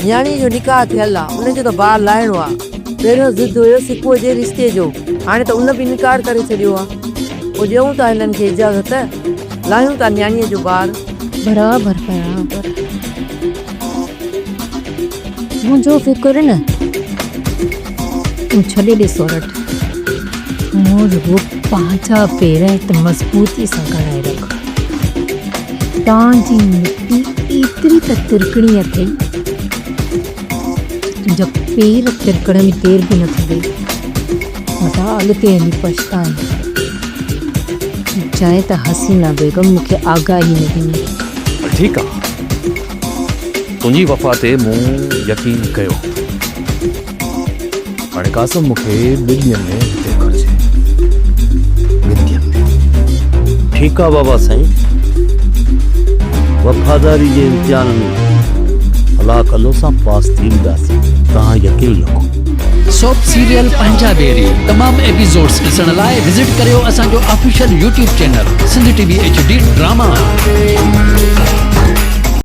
نياڻيء جو نڪاح ٿيل آ، ان جو ته بار لاهڻو آ. پهريون ضد هيو سڪوء جي رشتي جو، هاڻي ته ان به انڪار ڪري ڇڏيو آ. پوء ڏيون ٿا هنن کي اجازت، لاهيون ٿا نياڻيء جو بار. برابر برابر. منهنجو فڪر نه تون ڇڏي ڏي سورٺ. تون رڳو پنهنجا پير هت مضبوطيء سان گهڙائي رک. هتان جي مٽي ايتري ته ترڪڻي اٿئي جو تنهنجا پير ترڪڻ ۾ دير به نه ٿيندي. متان اڳتي هلي پڇتائين. چئين ته حسينه بيگم مون کي آگاهي نه ڏني. ٺيڪ آ. تنهنجي وفا تي مون يقين ڪيو. هاڻي قاسم مون کي ٻن ڏينهن ۾ هتي گهرجي. ٻن ڏينهن ۾. ٺيڪ آ بابا سائين. وفاداري جي امتحان ۾ الله ڪندو اسان پاس ٿي وينداسين. توهان يقين رکو. سوپ سيريل پنهنجا بيري تمام ايپيسوڊس ڏسڻ لاء وزٽ ڪريو اسان جو official YouTube channel Sindh T V H D drama.